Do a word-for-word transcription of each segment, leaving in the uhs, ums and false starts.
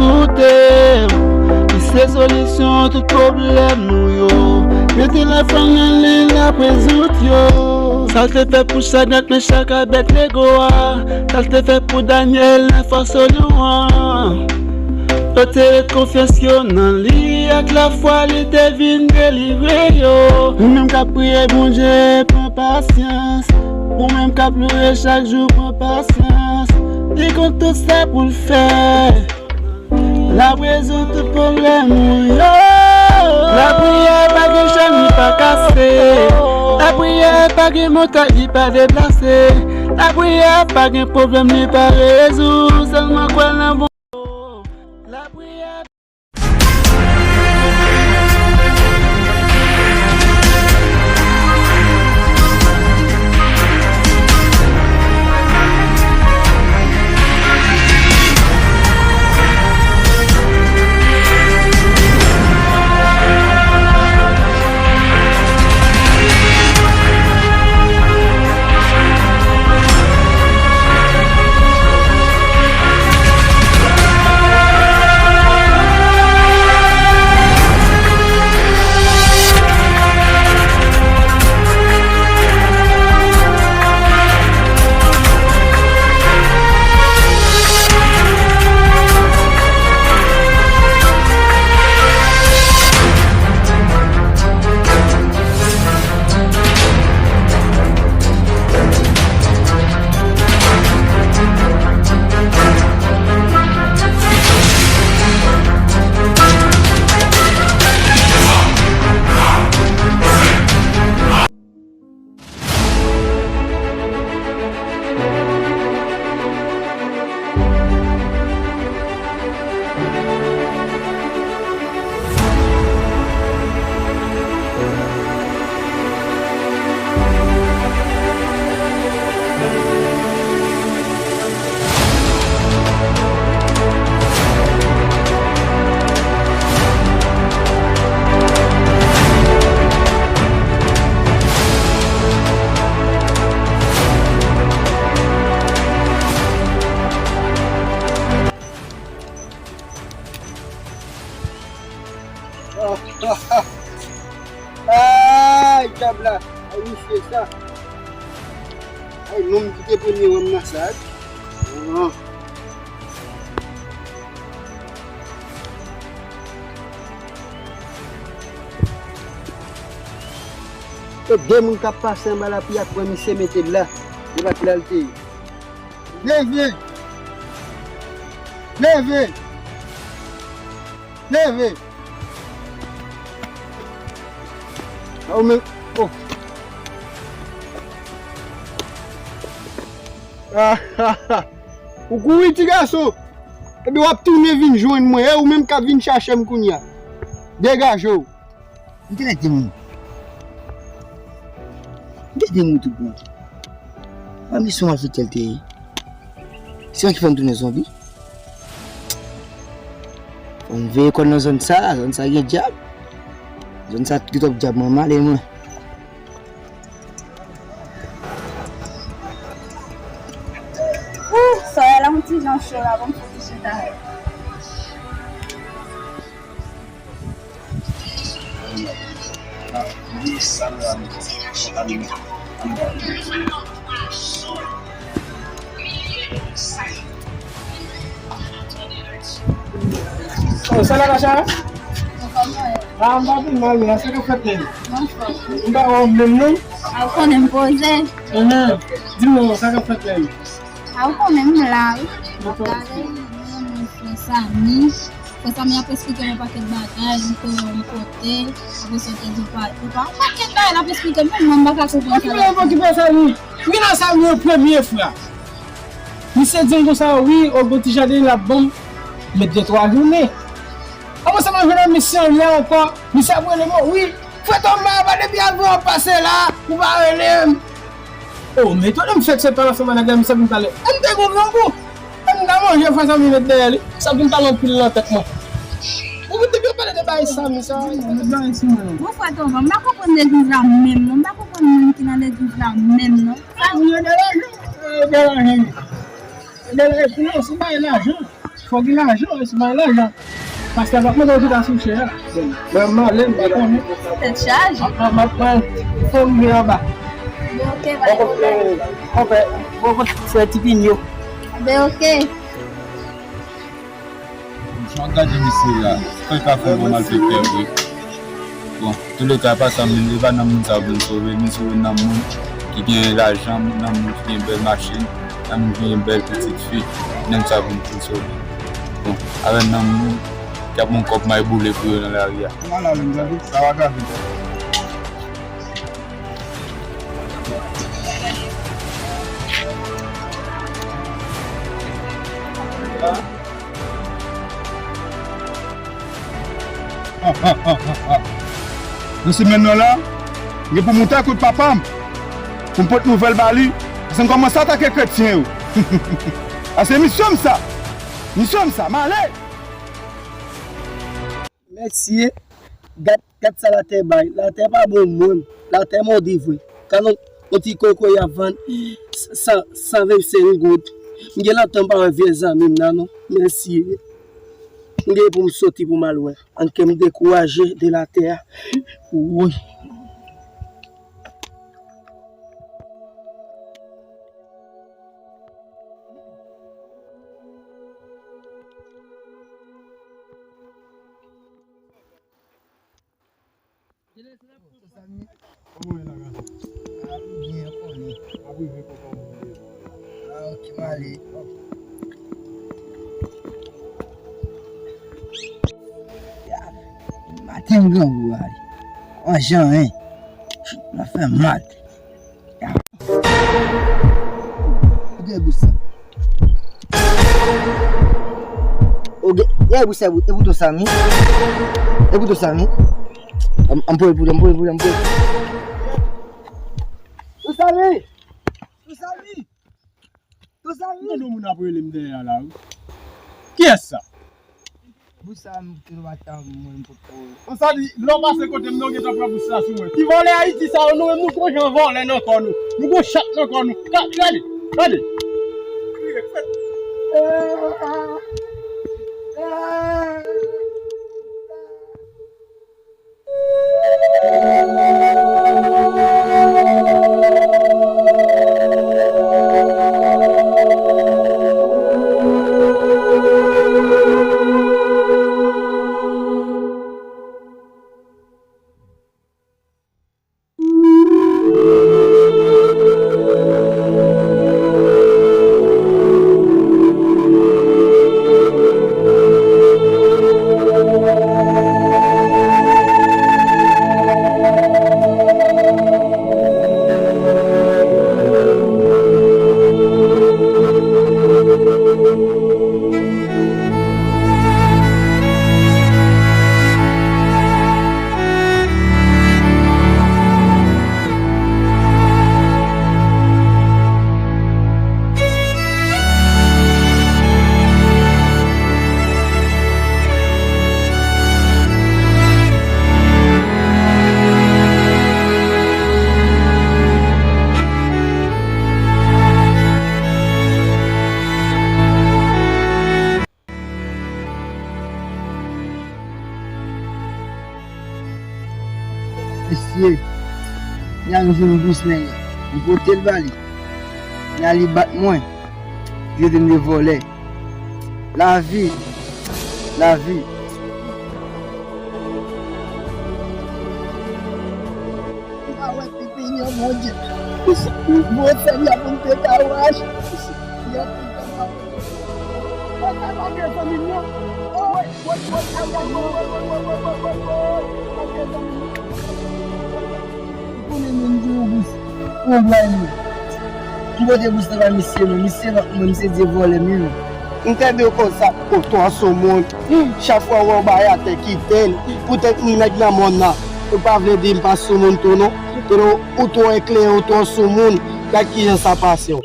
Koute m, li se solisyon tout pwoblèm nou yo. Mete lafwa nan li, l ap rezoud yo. Sa l te fè pou Chadrak, Mechak, Abèdnego a. Sa l te fè pou Danyèl nan fòs Lyon an. Yo te met konfyans yo nan li, ak lafwa li te vin delivre yo. Ou menm k ap priye Bondye, pran pasyans. Ou menm k ap louwe chak jou, pran pasyans. Li konn tout sa pou l fè. L ap rezoud tout pwoblèm ou yo. Lapriyè pa gen chan li pa kase. Lapriyè pa gen montay li pa deplase. Lapriyè pa gen pwoblèm li pa rezoud. Sèlman kwè nan Bondye. Lapriyè. Ay, dyab la! Ay, misye sa! Ay, nonm ki te premye wè m nan sa, wi. Non. E de moun k ap pase anba lapli a, pran misye mete l la. Li pa t la l te ye. Leve! Leve! Leve! A ou menm, oh. Ou kouri, ti gason. Epi w ap tounen vin jwenn mwen. E ou menm k ap vin chache m kounye a. Degaje w. M genlè di moun. M te di moun tout bon. Mwen misyon w ap sou tèl te ye. Se yon ki fè m tounen zonbi. Fò m veye kò nan zòn sa, zòn sa gen dyab. Zòn sa gen twòp dyab, mwen m ale mwen. Ooh, solèy la yon ti jan cho la, bon, m fouti chita. Oh, sa la, Kacha? Ah, m pa pi mal, men sa k ap fèt menm? M pa wè w menm, non? A, ou konnen m poze. Enhen. Di m non, sa k ap fèt menm? A, ou konnen m la, wi. M ap gade, mwen, mwen, frè Samy. Frè Samy ap esplike m yon pakèt bagay, m konnen yon kote. Apre sa, ou te di ou pa, ou pa, yon pakèt bagay l ap esplike m, menm mwen, m pa ka konprann sa l ap di. Okipe, okipe Samy. Wi, nan Samy, yon premye fwa. Misye di m konsa, wi, o, gon ti jaden l ap ban m. Met de twa jounen. Apre sa, mwen jwenn misye an lè ankò. Misye ap rele mwen, wi. Frè Toma, pa depi avan w ap pase la, ou pa rele m. Oh, men tande m fèk se pale ansanm avèk nèg la, misye ap vin pale. M te gon grangou. M ta manje frè Samy met dèyè li. Sa vin pale anpil nan tèt mwen. Ou vin depi w pale de bagay Samy sa. Met bagay sou mwen non. Bon, frè Toma, m pa konprann legliz la menm non. M pa konprann moun ki nan legliz la menm non. Sa vin de lajan. De lajan. De lajan, finans, ou bay lajan. Fò gen lajan, wi, si pa gen lajan, pastè p ap mande w tout asou chè a. Mwen, m ale, m pa konnen. Tèt chaje. M ap, m ap, m ap, fò m rive anba. Men oke, pa gen pwoblèm. Konpè, konpè, frè Tipinyo. Men oke. Jan w gade misye la, sa l ka fè yon malfektè vre. Bon, toulèka, e pa sa m vin, e pa nanm moun sa pou m sove, m sove nanm moun ki gen lajan, nanm moun ki gen bèl machin, nanm moun ki gen bèl pitit fi, nanm sa pou m, pou m sove. Bon, avè nanm moun k ap yon kòb may boule pou yo nan lari a. Sa va gade. Nan semèn nan la, m gen pou m moute kot papa m, pou m pote nouvèl ba li, paske m kòmanse atake kretyen yo. A se misyon m sa. Misyon m sa, m ale. Mesye, gad, gad sa latè bay. Latè pa bon moun. Latè modi vre. Gad yon, yon ti kokoye y ap vann san, san vennsenk goud. M gen lontan m pa wè vye zanmi m nan non. Mesye, m gen pou m soti pou m al wè. Ann ke m dekouraje de latè a. Woy. Kòman w ye la, gason? Ah, byen, konnen. M ap rive kòkòm ou ye. Ah, ok, m ale. Ya, maten m grangou ale. An jan, en. Chit la fè mal. Kote bous sa? Oke, e bous sa, e bouton sa, mi. E bouton sa, mi. An, an pran pou, an pran pou, an pran pou. Tou sa, mi. Tou sa, mi. Tou sa, mi. Mwen tande moun ap rele m dèyè a la, wi. Kiyès sa? Bous sa, m te dwe ap tann mwen, m potko. Konsa di, lè w pase kote m nan, w gentan pran bous la sou mwen. Ti vòlè Ayiti sa yo, nou menm nou gon jan vòlè nan kò nou. Nou gon chat nan kò nou. Ka-, gade, gade. Mesye, m al jwenn bous nèg la. M pote l ba li. Nèg la li bat mwen. Li trete m de vòlè. Lavi. Lavi. M pa wè Pipi yo, Bondye. Bon, Senyè, pou m te ka wè. Yo, Pipi yo. Mwen pa gen zanmi m non. Woy, woy, woy, woy. Ou konnen menm di yon bous. Ou bay mwen. Ki kote bous nan bay misye non? Misye nan mwen, misye di vòlè m wi non. M tande w konsa, ou twò soumoun. Chak fwa w wè yon bagay atè, kite l. Poutèt nou nèg nan mòn nan. Ou pa vle di m pa soumoun tou non. Tande w, ou twò eklere, ou twò soumoun. Gad kijan sa pase w.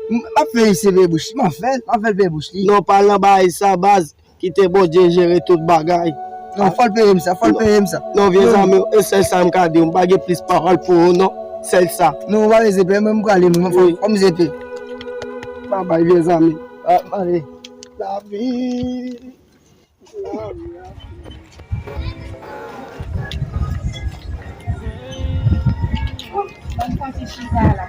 M ap fè misye peye bouch li, m ap fè l, m ap fè l peye bouch li. Non, pa nan bagay sa, baz. Kite Bondye jere tout bagay. Non, fò l peye m sa, fò l peye m sa. Non, vye zanmi, e sèl sa m ka di w, m pa gen plis pawòl pou ou non, sèl sa. Non, ou pa bezwen pè, mwen m prale, mwen fò, fò m zepe. Babay, vye zanmi. Ah, m ale. Lavi. Lavi, lavi. Ban m fè yon ti chita la.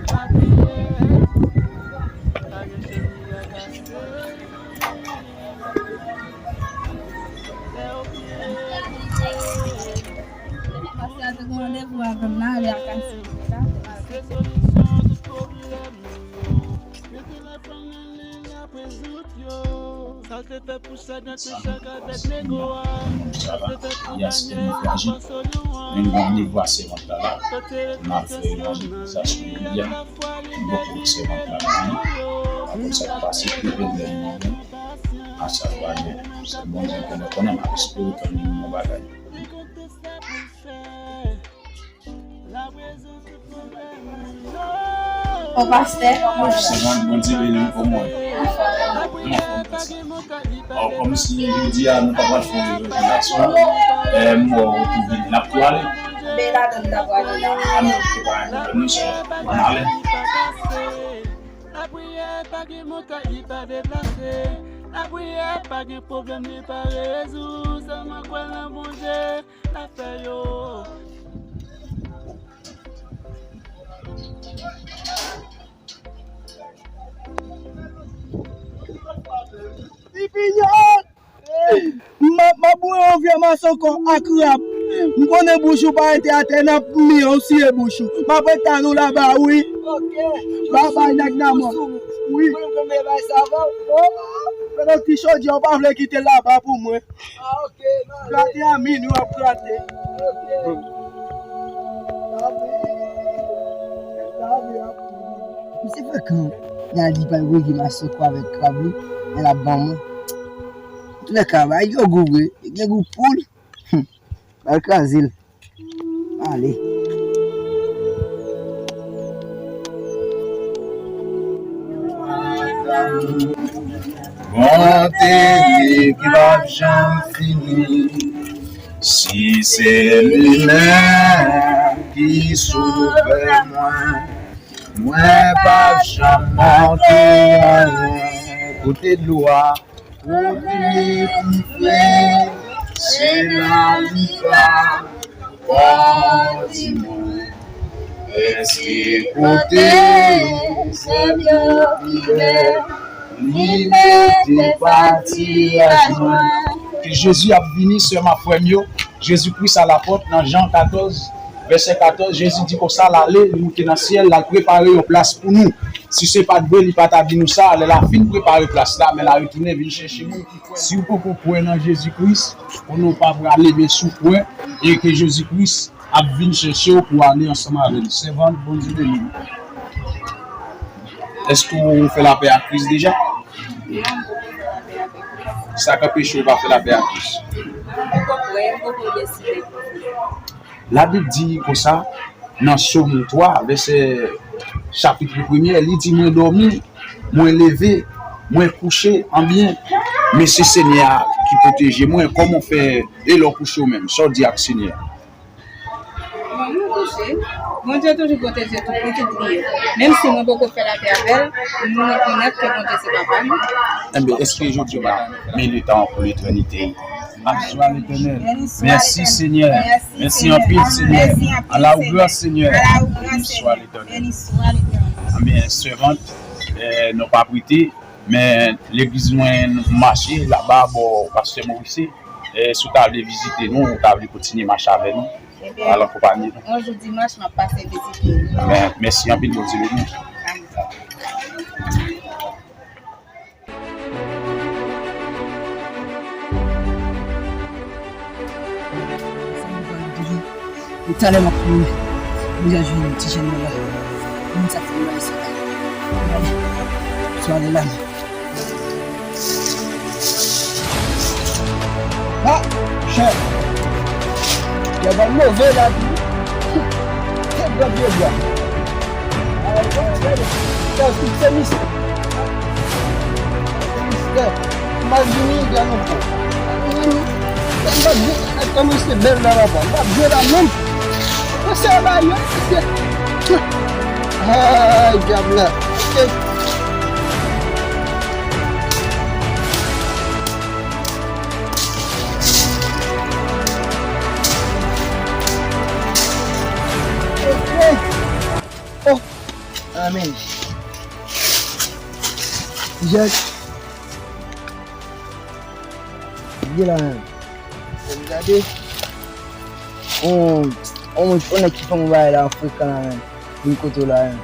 Pastè a te gen randevou avè m nan, lè a ka sou la. Sa te fè pou Sadrak, Mechak avèk Nego a. Sa te fè pou Danyèl, Mechak avèk Abèdnego. Mwen gen randevou a sèvant la la. N ap fè evanjelizasyon Bondye a. M poko wè sèvant la vini. Apre sa k pase, ki pwoblèm mwen gen? A sa pral bon. Se Bondye ki konnen, konnen m ap espere tann yon bon bagay. O pastè, kòman w ye? Sèvant, Bondye beni w, kòman w ye? Ò, kòmsi jodi a nou ta pral fè yon evanjelizasyon, eh, m wè w tou vini. N ap tou ale? Bela dan ta pral la. A nou tou pral nou sou n ale. Lapriyè pa gen montay li pa deplase. Lapriyè pa gen pwoblèm li pa rezoud. Sèlman kwè nan Bondye, l ap fè yo. Pipinyòt! M ap, m ap boure yon vye masoko ak krab. M konnen bouch ou pa rete atè nan mi an, ou siye bouch ou. M ap ret tann ou laba, wi. Ok. Babay, nèg nan mò. Wi. Mwen, mwen, mwen, bay sa va. Oh, pandan ti chodyè, ou pa vle kite laba pou mwen. Ah, ok, m ale. Grate a minwi w ap grate. Ok. Lavi, lavi ap. Misye frekan. Gade li pral voye masoko avèk krab li, men l ap ban mwen. Antoulèka, bagay yo gou vre. Li gen gou poul. Hum. Ba l kraze l. Ale. Bonte li ki p ap janm fini. Si se li menm ki sovè mwen, mwen p ap janm manke anyen. Kote dlo a? Kote ki fre, se la li pa. Di mwen, èske kote Senyè ki bèl, li mete pati a jwenn? Ke Jezi ap vini, sè m ak frè m yo. Jezi Kris a lapòt nan Jan katòz, vèsè katòz, Jezi di konsa, l ale, li moute nan syèl, l al prepare yon plas pou nou. Si se pa t vre, li pa ta di nou sa, lè l a fin prepare plas la, men l a retounen vin chèche moun ki kwè. Si w poko kwè nan Jezi Kris, konnen w pa prale men sou pwen, e ke Jezi Kris ap vin chèche w pou w ale ansanm avè l. Sèvant, Bondye beni w. Èske w fè lapè ak Kris deja? Sa k anpeche w pa fè lapè ak Kris? M poko prè, m poko deside. Labib di konsa, nan Sòm twa, vèsè, chapit premye, li di, mwen dòmi, mwen leve, mwen kouche, anbyen, men se Senyè a ki pwoteje mwen. Kòman w fè, e lè w kouche w menm, sa w di ak Senyè a? Mwen, mwen kouche. Bondye toujou pwoteje tout pitit li yo. Menm si mwen poko fè lapè avè l, mwen rekonèt ke Bondye se papa m. Enben, èske jodi a w pa ta mele tan pou letènite? Bniswa Letènèl. Mèsi Senyè. Mèsi anpil Senyè. Ala ou gras Senyè. Bniswa Letènèl. Anben, sèvant, eh, nou p ap rete, men legliz mwen mache laba bò pastè Morise. Eh, si w ta vle vizite nou, ou ta vle kontinye mache avè nou, al an konpayi nou. Yon jou dimanch, m ap pase vizite nou. Anben, mèsi anpil, Bondye beni w. Amen. Talè m ap mouri. M deja jwenn ti jèn nan la. Moun sa fè m bay sa. Gade. Swa de la. Ah, chè. Yè ban move la tou. Tèt gòt vye bwa. Ay, gade, gade. Sa tout se mistè. Mistè. M al vini, gade yon kou. M ap di, kòman se bèl nan rapan. M ap jwe la menm. Mwen se la yo, se. Ay, dyab la. Ok. Amen. Jèk. Vye la menm. Fò m gade. On, on, on nèg ki fè m bay la frekan la menm. Vin kote w la menm.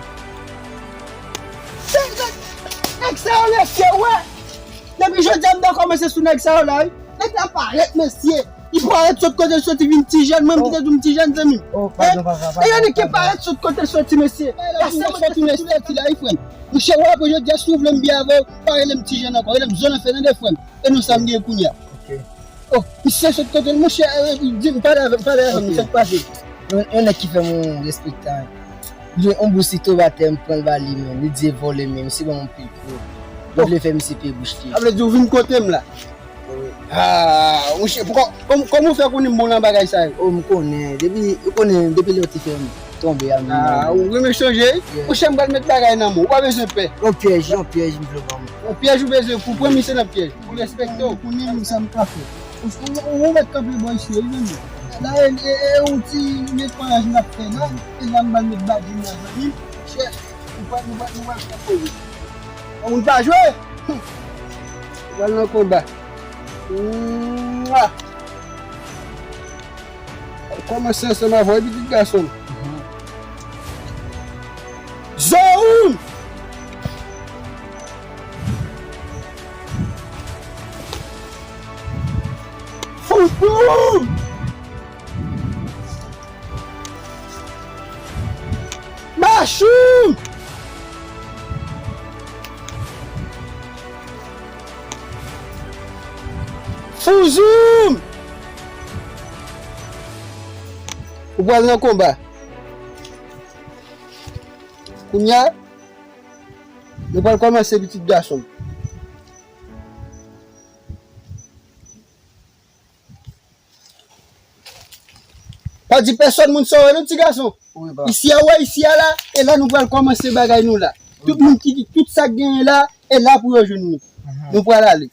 Nèg sa yo mesye, wè. Depi jodi a m ta kòmanse sou nèg sa yo la wi. Nèg la parèt mesye. Li parèt sot kote l soti vin ti jèn, mwen m ki te di w m ti jèn zanmi m. Oh, padon papa. E yon nèg ki parèt sot kote l soti mesye. Pase mwen soti mesye la wi frè m. Monchè, wè apre jodi a si w vle m byen avè w, pa rele m ti jèn ankò, rele m zòn anfè tande frè m. E non sa m gen kounye a. Ok. Oh, misye sot kote l, monchè, di m pale avè m, pale avè m, sa k pase? Yon, yon nèg ki fè m yon respektan. Li yon bouch li tonbe atè, m pran l ba li menm. Li di e vòlè menm, misye ban m yon pil kou. Li vle fè misye peye bouch li. Sa vle di ou vin kote m la? Wi. Ah, monchè, kòman, kòman ou fè konnen m bon nan bagay sa yo? Oh, m konnen. Depi, ou konnen, depi lè w te fè m tonbe a, m Ah, ou renmen chanje? Yeah. Monchè, m pral met bagay nan men w. Ou pa bezwen pè. Yon pyèj, yon pyèj, m vle ban m. Yon pyèj ou bezwen pou pran misye nan pyèj. Pou respekte w. Konnen m sa m ka fè. Ou, ou, ou mèt kanpe bò isi, wi, zanmi. La, e, e, e, yon ti netwayaj n ap fè la. E la, m pral met badjin nan, zanmi m. Chè, nou pral, nou pral, nou pral fè koze. Yon moun pa jwe. Humm. Nou pral nan konba. Mwa. Kòmanse ansanm avè w, wi, pitit gason m. Zoom! Foutboul! Machou! Fouzoum! Ou pral nan konba. Kounye a, nou pral kòmanse pitit gason m. Pa di pèsòn moun sa w wè non ti gason. Wi, pa. Isi a, wè, isi a la, e la nou pral kòmanse bagay nou la. Tout moun ki, tout sa k genyen la, e la pou yo jwenn nou. Mhm. Nou pral ale.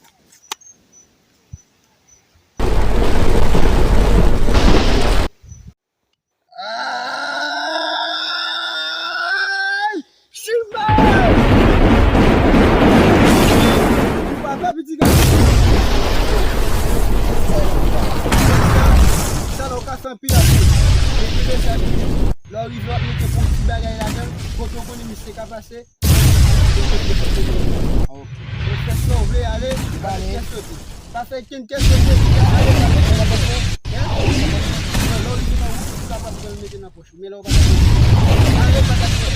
Ay! Chimay! Papa piti gason. Sa la ou ka fè anpil aksyon. Depi lè sa vini, lè w rive w ap mete pou ti bagay ladan, kote w konnen misye ka pase. Ok. Ou fè sa w vle ale, pa fè sote. Pa fè kenn kè sote. Ale, pa fè sote. Hein? Non, lè w rive nan wout, ou kapab pran l mete nan pòch ou. Men lè w pa ta ale, pa ta fè.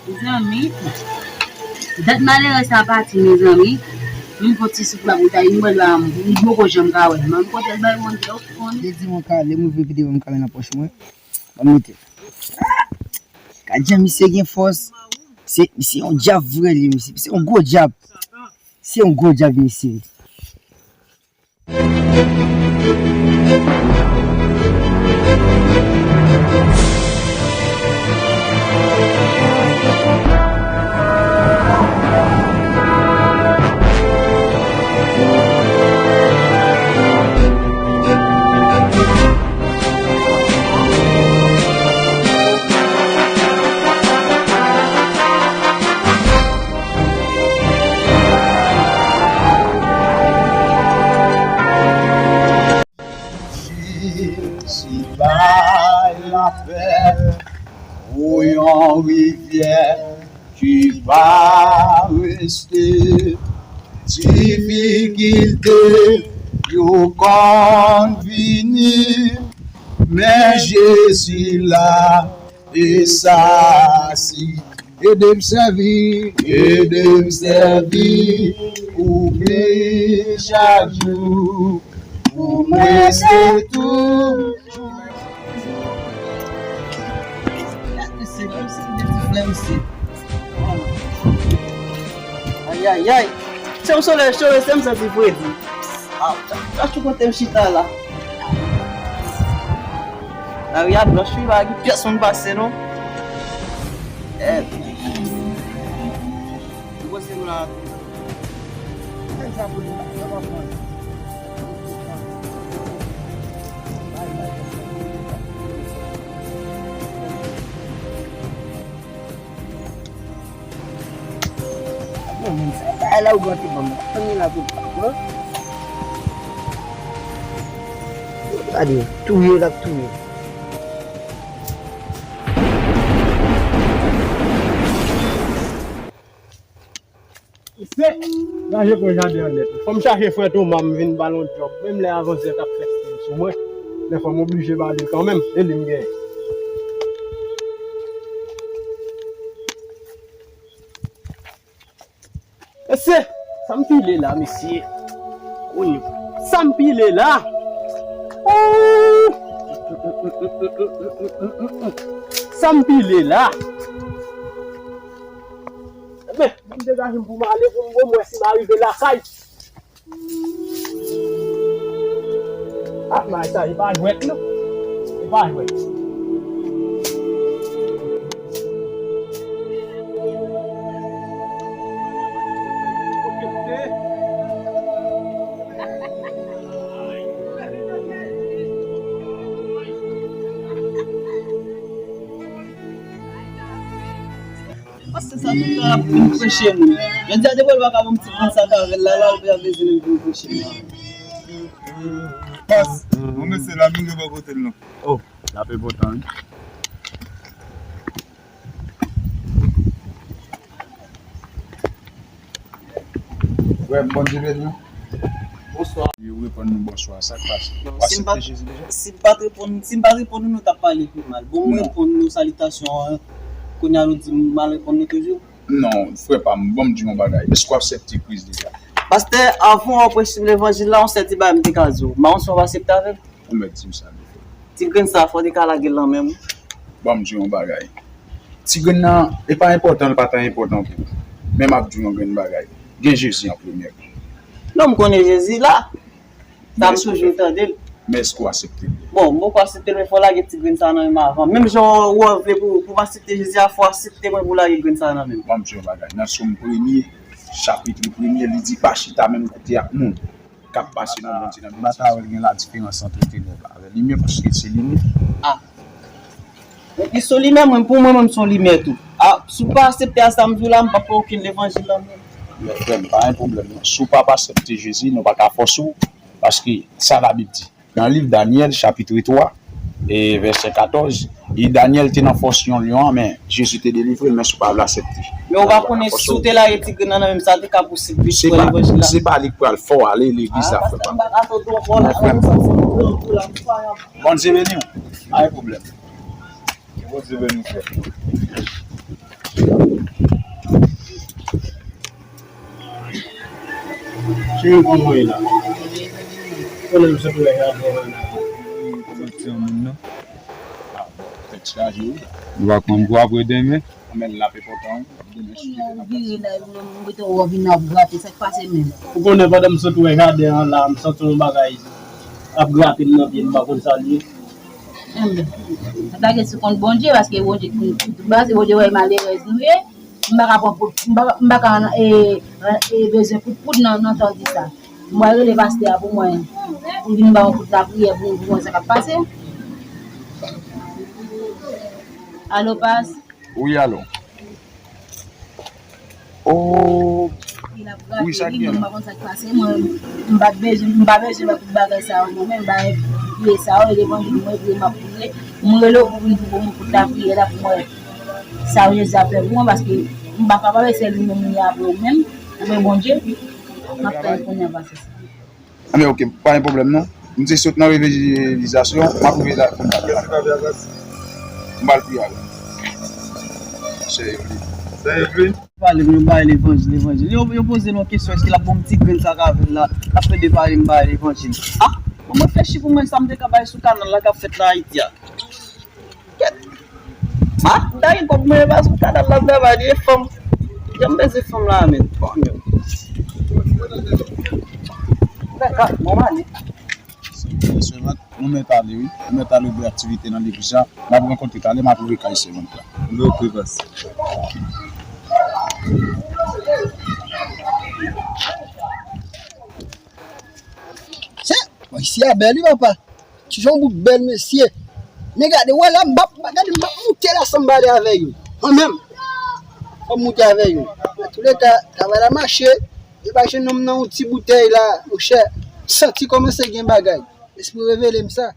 Mezanmi, dat malere sa pati, mezanmi. M fon ti souf la pou ta, m wè la, m poko janm ka wè. Manm kote l bay manje, ou konn. Li di mwen ka, lè m rive vide mwen kale nan pòch mwen. Ban m mete. Gad jan misye gen fòs. Se, se yon dyab vre li, misye. Se yon gwo dyab. Se yon gwo dyab, misye. Jezi bay lapè pou yon rivyè ki pa reste. Difikilte yo konn vini, men Jezi la, e sa si. Ede m sèvi, ede m sèvi ou plis chak jou, pou m reste toujou. Gade se kòmsi m gen ti flè misye. Ayayay. Se yon solèy cho, mesye, m santi fredi. Ah, chache kote m chita la. Lari a blanch wi, pa gen pyès moun pase non. Eh. Ou panse m la tou? Kèk sa pou li la, sa pa pran. Sa bagay la ogmante ban m. Fanmi la pou pran. Gade, touye l ap touye. Se raje pran jaden an nèt. Fò m chache frè Toma m vin ba l yon djòb. Menm lè avanzè t ap fè stil sou mwen, men fò m oblije ba li l kanmenm. E li m genyen. Mesye, sa m pile la, mesye. Konye, sa m pile la. Ooh! Sa m pile la. Men, ban m degaje m pou m ale, pou m wè si m arive lakay. Ah, may sa, e pa jwèt, non. E pa jwèt. Pastè sa tout tan ap vin preche nou. Jodi a depi l pa ka ban m ti grenn sa k avè l la, la l pral bezwen vin preche nou. Pas, bon mesye la, vin bò kote l non. Oh, l ap enpòtan wi. Frè m, Bondye beni w. Bonswa. Yo reponn nou bonswa, sa k pase? Non, w si m pa, aksepte Jezi deja? Si m pa t reponn, si m pa t reponn nou, nou t ap pale pi mal. Bon, m reponn nou salitasyon an, kounye a nou di m mal reponn nou toujou? Non, frè pa m, ban m di w yon bagay. Èske w aksepte Kris deja? Pastè, avan w preche levanjil la, yon sèl ti bagay m te ka di w. M pa konn si w ap aksepte avè m. Ou mèt di m sa, mesye. Ti grenn sa, fò w te ka lage l nan men m. Ban m di w yon bagay. Ti grenn nan, e pa enpòtan, l pa ta enpòtan pou ou. Men m ap di w yon grenn bagay. Gen Jezi an premyè. Non, m konnen Jezi la. Sa m toujou tande l. Men èske w aksepte l? Bon, m poko aksepte l, men fò w lage ti grenn sa nan men m avan. Menm jan w, w vle pou, pou m aksepte Jezi a, fò w aksepte mwen pou w lage grenn sa nan men m. Ban m di w yon bagay. Nan Sòm premye, chapit premye, li di, pa chita menm kote ak moun k ap pase nan Bondye nan. M pa ta wè l gen ladiferans ant tenèb la avè limyè, paske se limyè. Ah. Epi se yon limyè, mwen, pou mwen menm, se yon limyè tou. Ah, si w pa aksepte a sa m di w la, m p ap wè okenn levanjil nan men w. Men frè m, pa gen pwoblèm non. Si w pa, pa aksepte Jezi, nou pa ka fòse w, paske sa Labib di. Nan liv Danyèl, chapit twa, e vèsè katòz, e Danyèl te nan fòs yon lyon an, men Jezi te delivre l, men si w pa vle aksepte. Men ou pa konnen si w te lage ti grenn nan nan men m, sa te ka posib wi pou levanjil la. Se pa li k pral fè w ale legliz la, frè pa m. Men frè m, Bondye beni w. Pa gen pwoblèm. Ke Bondye beni w, frè. Cheri, kòman w ye la? Konnen m sot wè jaden an la. Kòman ti yon moun nan? Ah, bon, tèt chaje wi. Nou pa konn pou apre demen. Anmèl la pe pòtan wi. Demen si Dye vle n ap pase. Vire la, m mete w vin ap grate, sa k pase menm? Ou konnen pandan m sot wè jaden an la, m santi yon bagay ap grate m nan pye, m pa konn sa l ye. Enben, sa ta gen sou kont Bondye, paske Bondye, tout bagay, se Bondye wè malerèz nou ye. M pa ka pran poud, m pa, m pa ka, e, e, bezwen poud, poud nan, nan tan di sa. M pral rele pastè a pou mwen, pou l vin ba yon kout lapriyè pou, pou mwen sa k ap pase. Alo, pas. Wi, alo. Oh, wi, sa k gen la? M pa konn sa k pase. Mwen, m pa bezwen, m pa bezwen wè tout bagay sa yo mwen menm, m pa vle sa yo, e levanjil mwen vle m ap priye. M rele w pou vin pou mwen kout lapriyè la pou mwen. Sa Jezi ap fè pou mwen, paske m pa kapab, e se li menm li apre w menm, oubyen Bondye, m ap tann kounye a pase sa. Anben, oke, pa gen pwoblèm non. M te sot nan revelizasyon, m ap rive la kounye a. M pral priye avè w. Sè Evlin. Sè Evlin? Pale m, yo bay levanjil, levanjil. Yo, yo poze m yon kesyon, èske l ap ban m ti grenn sa k avè l la? L ap plede pale m bay levanjil. Ah, bon, mwen reflechi pou mwen sa m te ka bay sou kanal la k ap fèt la Ayiti a. Kèt. Ah, m ta gen kòb mwen pa sou kanal la, m ta ba li fanm. Jan m bezwen fanm la, men. Bon, men. Dakò, bon, m ale. Sèlman, nou mèt ale, wi. Nou mèt ale ouvri aktivite nan legliz la. M ap rankontre talè, m ap ouvri kay sèvant la. Oke, pas. Chè, bon, isi a bèl, wi, papa. Ti jan bout bèl mesye. Men gade, wè la, m p ap, gade, m p ap moute la san m pale avè yo. Mwen menm. Fò m moute avè yo. Antouleka, travay la mache. E pa jennonm nan yon ti boutèy la, monchè. Santi kòmanse gen bagay. Lespri revele m sa.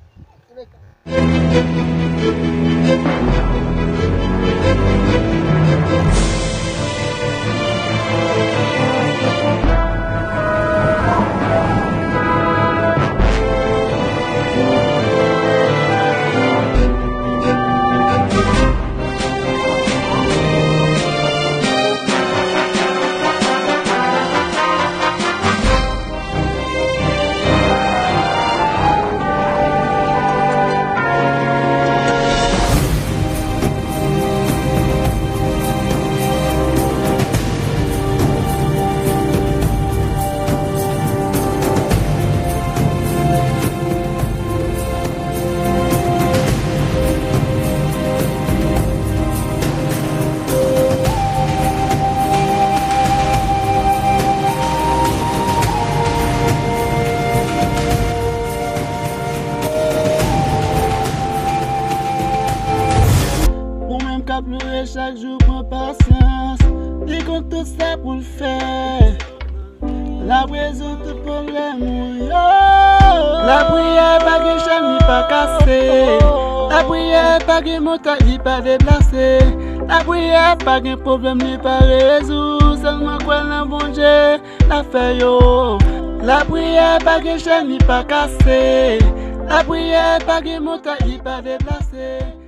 Ou menm k ap loure chak jou, pran pasyans. Li konn tout sa pou l fè. L ap rezoud tout pwoblèm ou yo. Lapriyè pa gen chèn, li pa kase. Lapriyè pa gen montay, li pa deplase. Lapriyè pa gen pwoblèm, li pa rezoud. Sèlman kwè nan Bondye, l ap fè yo. Lapriyè pa gen chèn, li pa kase. Lapriyè pa gen montay, li pa deplase.